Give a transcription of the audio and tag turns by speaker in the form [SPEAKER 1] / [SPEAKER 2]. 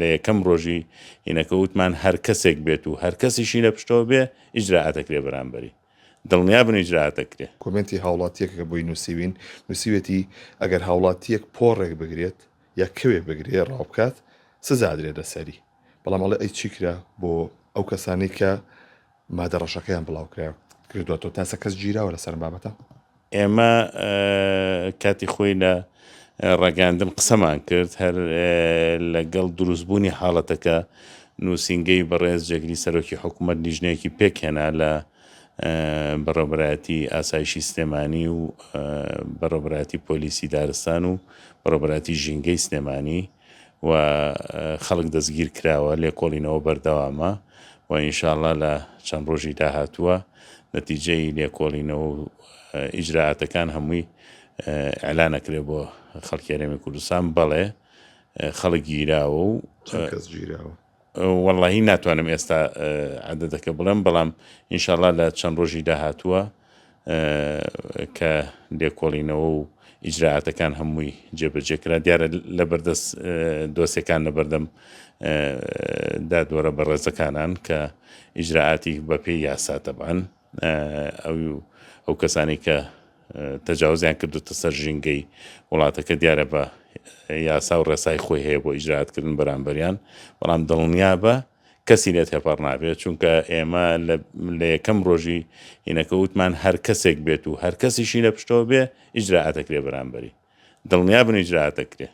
[SPEAKER 1] لە یەکەم ڕۆژی هینەکە وتمان هەر کەسێک بێت و هەر کەسیشی لە پشتەوە بێ ئیجرائات ئەکرێ بەرامبەری. دڵنیابن ئیجرائات ئەکرێ.
[SPEAKER 2] کۆمێنتی هاوڵاتیەک کە بۆی نوسیوین نوسیوێتی ئەگەر هاوڵاتیەک پۆڕێک بگرێت یا کەوێ بگرێ ڕاوبکات سزا ئەدرێت لەسەری بەڵام ئەڵێ ئەی چی کرا بۆ ئەو کەسانەی کە مادە ڕەشەکەیان بڵاو کرا کردوەتەوە تاسە کەس گیراوە لەسەر بابەتە؟
[SPEAKER 1] ئێمە کاتی خۆی لە ڕاگەیاندن قسەمان کرد هەر لەگەڵ دروستبوونی حاڵەتەکە نووسینگەی بەڕێز جێگری سەرۆکی حکوومەت لیژنەیەکی پێکهێنا لە بەڕێوەبەرایەتی ئاسایشی سلێمانی و بەڕێوەبەرایەتی پۆلیسی دارستان و بەڕێوەبەرایەتی ژینگەی سلێمانی و خەڵک دەستگیر کراوە، لێکۆڵینەوە بەردەوامە و ئینشاڵڵا لە چەند ڕۆژی داهاتووە نەتیجەی لێکۆڵینەوە و ئیجرائاتەکان هەمووی ئیعلان ئەکرێ بۆ خەڵکی هەرێمی کوردستان. بەڵێ خەڵک گیراوە و
[SPEAKER 2] چەند کەس گیراوە؟
[SPEAKER 1] وەڵاهی ناتوانم ئێستا عەدەدەکە بڵێم، بەڵام ئینشاڵڵا لە چەند ڕۆژی داهاتووە کە لێکۆڵینەوە و ئیجرائاتەکان هەمووی جێبەجێ کرا، دیارە لەبەردەست دۆسیەکان لەبەردەم دادوەرە بەڕێزەکانان کە ئیجرائاتی بەپێی یاسا تەبعەن ئەو ئەو کەسانی کە تەجاوزیان کردوتە سەر ژینگەی وڵاتەکە دیارە بە یاسا و ڕێسای خۆی هەیە بۆ ئیجرائاتکردن بەرامبەریان، بەڵام دڵنیابە کەسی لێ تێپەڕ نابێت، چونکە ئێمە لە یەکەم ڕۆژی هینەکە وتمان هەر کەسێک بێت و هەر کەسیشی لە پشتەوە بێ ئیجرائات ئەکرێ بەرامبەری، دڵنیابن ئیجرائات ئەکرێ.